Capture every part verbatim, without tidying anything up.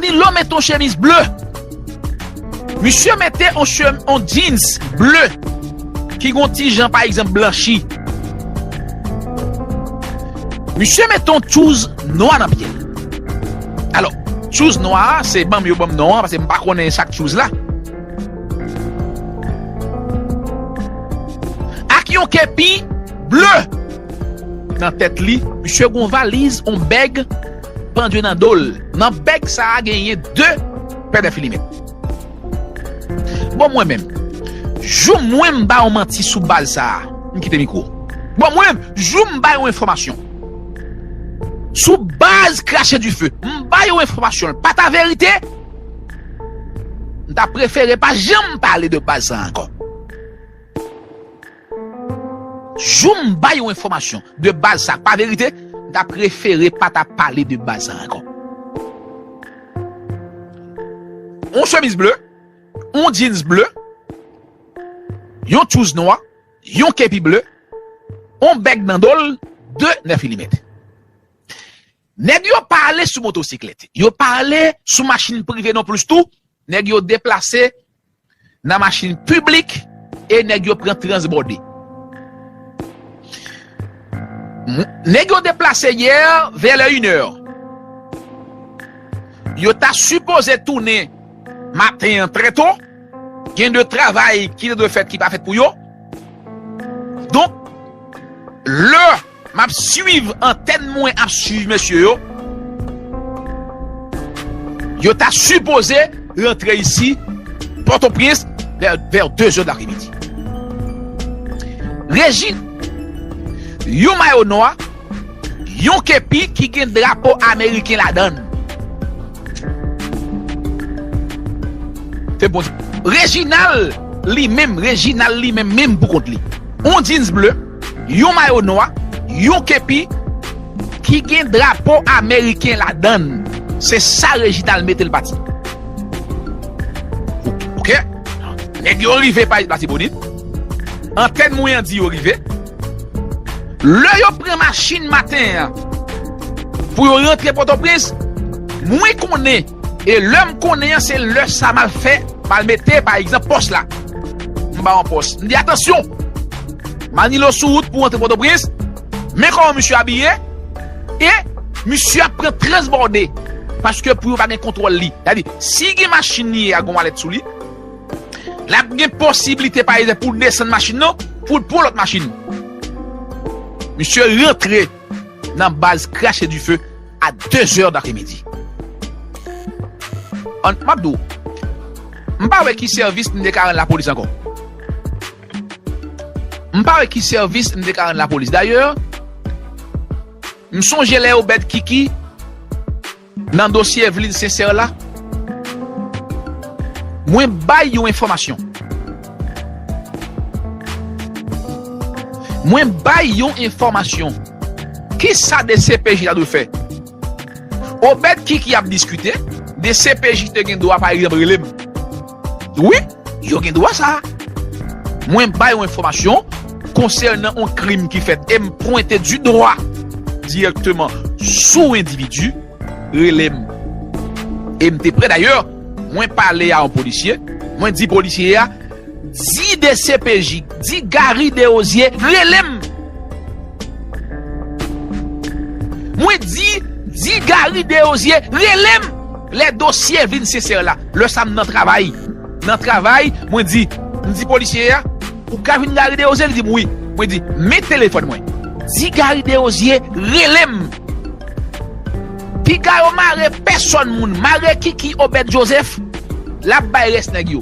Danilo mete yon chemiz ble. Misye mete yon chem-, yon jeans ble ki gon ti jan, pa egzanp, blanchi. Misye mete yon tchouz nwa nan pye l. Alò, tchouz nwa a, se ban m yo ban m non an, paske m pa konnen sak tchouz la. Ak yon kepi ble nan tèt li, misye gon valiz, on bèg pandye nan do l. Nan bèg sa a genyen de pè de filimèt. Bon, mwen menm, jou mwen m ba yon manti sou baz sa a, m kite mikwo. Bon, mwen menm, jou m ba yon enfòmasyon sou baz Crache du Feu, m ba yon enfòmasyon, l pa ta verite, m ta prefere pa janm pale de baz sa a ankò. Jou m ba yon enfòmasyon de baz sa k pa verite, m ta prefere pa ta pale de baz sa ankò. On chemiz ble, on jeans ble, yon tchouz nwa, yon kepi ble, on bèg nan do l, de nèf milimèt. Nèg yo pa ale sou motosiklèt, yo pa ale sou machin prive non plis tou, nèg yo deplase nan machin piblik e nèg yo pran transbòde. M-, nèg yo deplase yè vè lè inè. Yo ta sipoze tounen maten an trè to. Gen de travay ki te dwe fèt ki pa fèt pou yo. Donk, lè m ap swiv antèn mwen ap swiv mesye yo. Yo ta sipoze rantre isi, Pòtoprens, vè, vè de zè de lapremidi. Reji, yon mayo nwa, yon kepi ki gen drapo ameriken ladan l. Se bon. Reginald li menm, Reginald li menm, menm pou kont li. On jeans ble, yon mayo nwa, yon kepi ki gen drapo ameriken ladan l. Se sa Reginald mete l pati. Oke? Nèg yo rive pa Latibonit. Antèn mwen an di yo rive. Lè yo pran machin maten an pou yo rantre Pòtoprens, mwen konnen, e lè m konnen an, se lè sa m al fè, m al mete, pa egzanp, pòs la. M ba yon pòs. M di, "Atansyon! Manilo sou wout pou rantre Pòtoprens." Men kòman misye abiye, e misye ap pran transbòde, paske pou yo pa gen kontwòl li. Sa di, si gen machin li ye a, gon malèt sou li, l ap gen posiblite, pa egzanp, pou l desann machin nan, pou l pran lòt machin. Misye rantre nan baz Crache du Feu a de zè dapremidi. An, m ap di w, m pa wè ki sèvis m te ka rann lapolis ankò. M pa wè ki sèvis m te ka rann lapolis. Dayè, m sonje lè Obed Kiki nan dosye Evelyne Sincère la, mwen bay yon enfòmasyon. Mwen bay yon enfòmasyon. Kisa D C P J ta dwe fè? Obed Kiki ap diskite, D C P J te gen dwa, pa egzanp, rele m. Wi, yo gen dwa sa. Mwen bay yon enfòmasyon konsènan yon krim ki fèt e m pwente di dwa dirèkteman sou endividi, rele m. E m te prè dayè, mwen pale a yon polisye, mwen di polisye a, di D C P J, di Gary Desrosiers, rele m. Mwen di, di Gary Desrosiers, rele m. Lè dosye vin sensè la, lè sa m nan travay. Nan travay, mwen di, m di polisye a, "Ou ka vin Gary Desrosiers?" Li di m, "Wi." Mwen di, "Men telefòn mwen. Di Gary Desrosiers, rele m." Piga yo mare pèsòn moun, mare Kiki Obed Joseph, l ap bay rès nèg yo.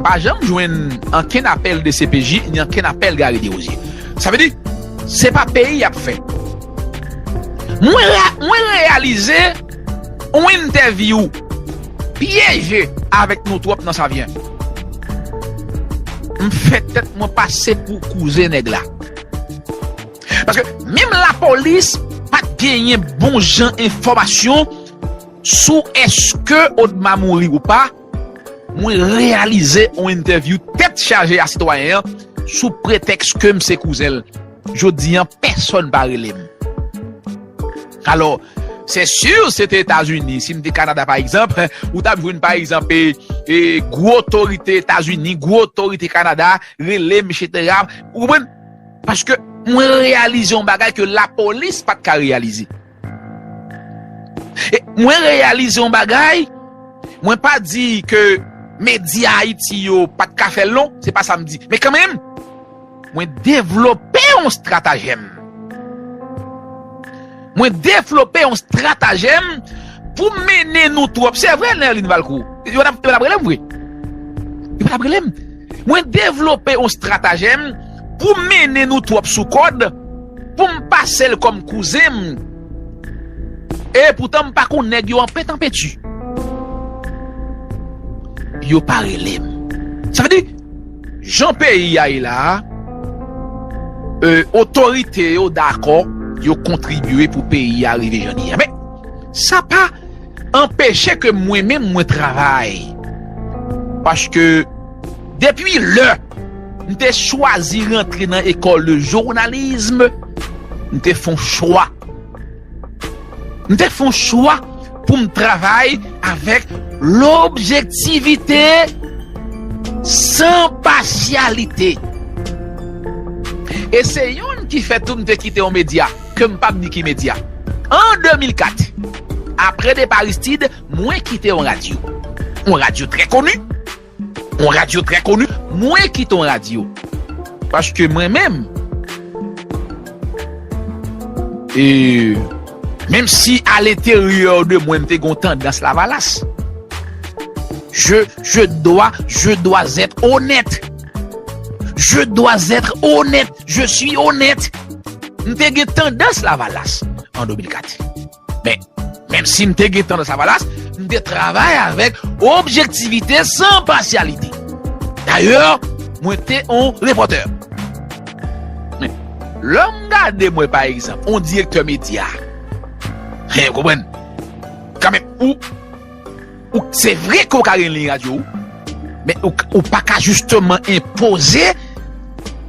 M pa janm jwenn ankenn apèl D C P J, ni ankenn apèl Gary Desrosiers. Sa vle di, se pa peyi y ap fè. Mwen re-, mwen reyalize yon entèvyou pyeje avèk nou twòp nan Savyen. M fè tèt mwen pase pou kouzen nèg la. Paske menm lapolis pa t genyen bon jan enfòmasyon sou èske Odma mouri ou pa, mwen reyalize yon entèvyou tèt chaje a sitwayen an sou pretèks ke m se kouzen l. Jodi an, pèsonn pa rele m. Alò, Se si se te Etazini, si m te Kanada, pa egzanp, ou t ap jwenn, pa egzanp, e, e, gwo otorite Etazini, gwo otorite Kanada, rele m, etsetera. Ou konprann? Paske mwen reyalize yon bagay ke lapolis pa t ka reyalize. E mwen reyalize yon bagay, mwen pa di ke medya Ayiti yo pa t ka fè l non, se pa sa m di. Men kanmenm, mwen devlope yon estratajèm. Mwen devlope yon estratajèm pou mennen nou twòp. Se vre, Nerline Valcourt. Yo pa t ap, yo pa t ap rele m vre. Yo pa t ap rele m. Mwen devlope yon estratajèm pou mennen nou twòp sou kòd, pou m pase l kòm kouzen m. E poutan m pa konn nèg yo anpèt anpèti. Yo pa rele m. Sa vle di, jan peyi a ye la a, e, otorite yo dakò, yo kontribye pou peyi a rive jan li ye a. Men, sa pa anpeche ke mwen menm mwen travay. Paske depi lè m te chwazi rantre nan école de journalisme, m te fè yon chwa. M te fè yon chwa pou m travay avèk lobjektivite, san pasyalite. E se youn ki fè tou m te kite yon medya, ke m p ap di ki medya. An de mil kat, apre depa Aristide, mwen kite yon radyo. Yon radyo trè koni. Yon radyo trè koni. Mwen kite yon radyo. Paske mwen menm, e, menm si a lenteryè de mwen, m te gen yon tandans lavalas, je, je dois, je dois être honnête. Je dois être honnête. Je suis honnête. M te gen tandans lavalas an de mil kat. Men, menm si m te gen tandans lavalas, m te travay avèk objektivite, san pasyalite. Dayè, mwen te yon repòtè. Men, lè m gade mwen, pa egzanp, yon direktè medya, hen, w konprann? Kanmenm, ou, ou, se vre ke w ka gen liy radyo w, men ou, ou pa ka jisteman enpoze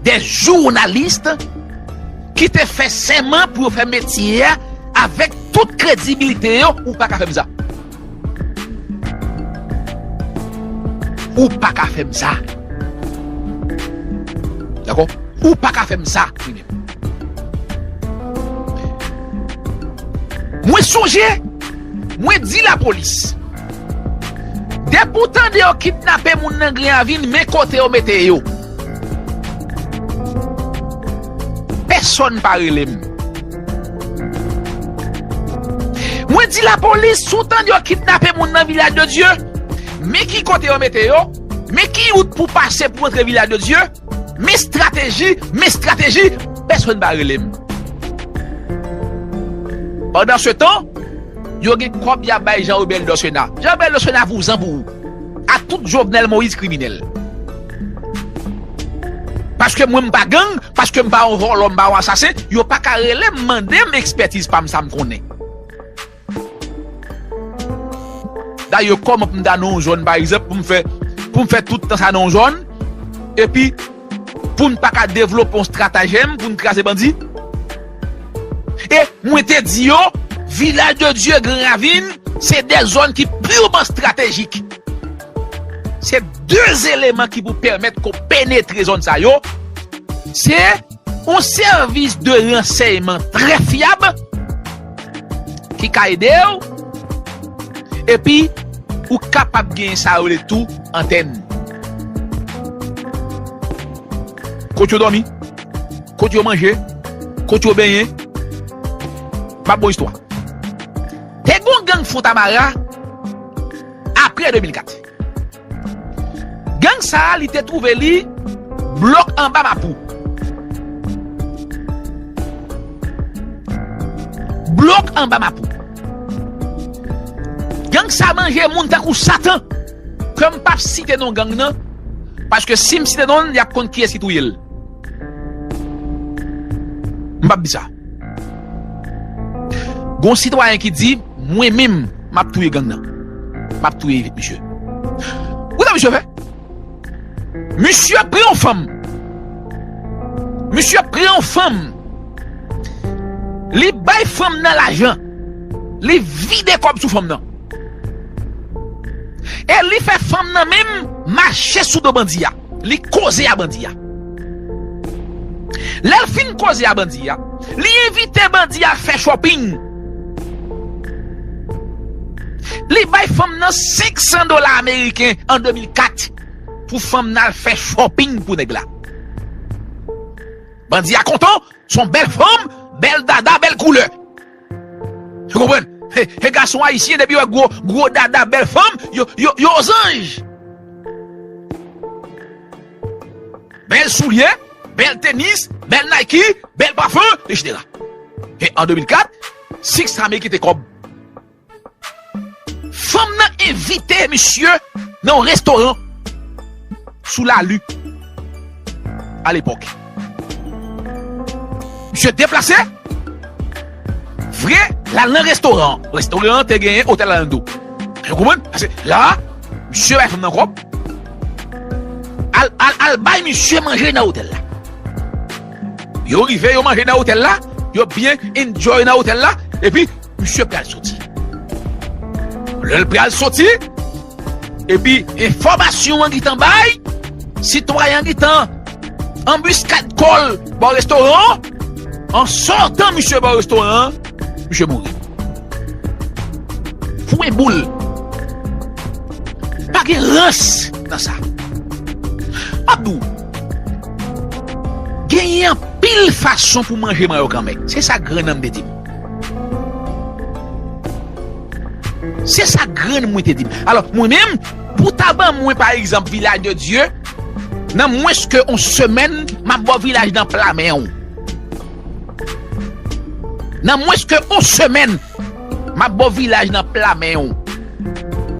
de jounalis ki te fè sèman pou yo fè metye a avèk tout kredibilite yo, ou pa ka fè m sa. Ou pa ka fè m sa. Dakò? Ou pa ka fè m sa, li menm. Mwen sonje, mwen di lapolis, depi w tande yo kidnape moun nan Gran Ravin, men kote yo mete yo. Pèsonn pa rele m. Mwen di lapolis, si w tande yo kidnape moun nan Vilaj de Dye, men ki kote yo mete yo, men ki wout pou pase pou antre Vilaj de Dye, men estrateji, men estrateji, pèsonn pa rele m. Pandan se tan, yo gen kòb y ap bay Jean Robert Dorcena. Jean Robert Dorcena vouzan pou ou. A tout Jovenel Moïse kriminèl. Paske mwen m pa gang, paske m pa yon vòlò, m pa yon asasen, yo pa ka rele m, mande m ekspètiz pa m sa m konnen. Dayè, kòman pou m ta nan yon zòn, pa egzanp, pou m fè, pou m fè tout tan sa nan yon zòn, epi pou n pa ka devlope yon estratejèm pou n kraze bandi? E mwen te di yo, Vilaj de Dye, Gran Ravin, se de zòn ki pirman estratejik. Se de eleman ki pou pèmèt ke w penetre zòn sa yo. Se yon sèvis de ransèyman trè fyab ki ka ede w, epi ou kapab genyen sa yo rele tou antèn. Kote yo dòmi, kote yo manje, kote yo benyen. M ap ba w istwa. Te gen yon gang Fontamara apre de mil kat. Gang sa a, li te twouve li blòk anba Mapou. Blòk anba Mapou. Gang sa a manje moun tankou Satan. Ke m p ap site non gang nan, paske si m site non l, y ap konn kiyès ki touye l. M p ap di sa. Gon sitwayen ki di, mwen menm, m ap touye gang nan. M ap touye misye. Ou sa misye fè? Misye pran yon fanm. Misye pran yon fanm. Li bay fanm nan lajan. Li vide kòb sou fanm nan. E li fè fanm nan menm mache sou do bandi a. Li koze a bandi a. Lè l fin koze a bandi a, li envite bandi a fè shopping. Li bay fanm nan senk san dola ameriken an de mil kat pou fanm nan al fè shopping pou nèg la. Bandi a kontan, se yon bèl fanm, bèl dada, bèl koulè. Ou konprann? E, e gason ayisyen, depi yo wè gwo, gwo dada, bèl fanm, yo, yo, yo ozanj. Bèl soulye, bèl tenis, bèl Nike, bèl pafen, etsetera. E an de mil kat, Six Ameriken te kòb. Fanm nan envite misye nan yon restoran sou Lali alepòk. Misye deplase, vre, l al nan restoran an. Restoran an te genyen otèl la nan do. Ou konprann? Paske la, misye bay fanm nan kòb. Al, al, al bay misye manje nan otèl la. Yo rive, yo manje nan otèl la, yo byen enjoy nan otèl la, epi misye pral soti. Lè l pral soti, epi enfòmasyon an gentan bay, sitwayen an gentan anbiskad kò l bò restoran an, an sòtan misye bò restoran an, misye mouri. Pou en boul. Pa gen rans nan sa. M ap di w, genyen anpil fason pou manje manyo kanmè. Se sa grann nan m te di m. Se sa grann mwen te di m. Alò, mwen menm, pou ta ban mwen, pa egzanp, Vilaj de Dye, nan mwens ke yon semèn, m ap ba w vilaj nan pla men w. Nan mwens ke yon semèn, m ap ba w vilaj nan pla men w.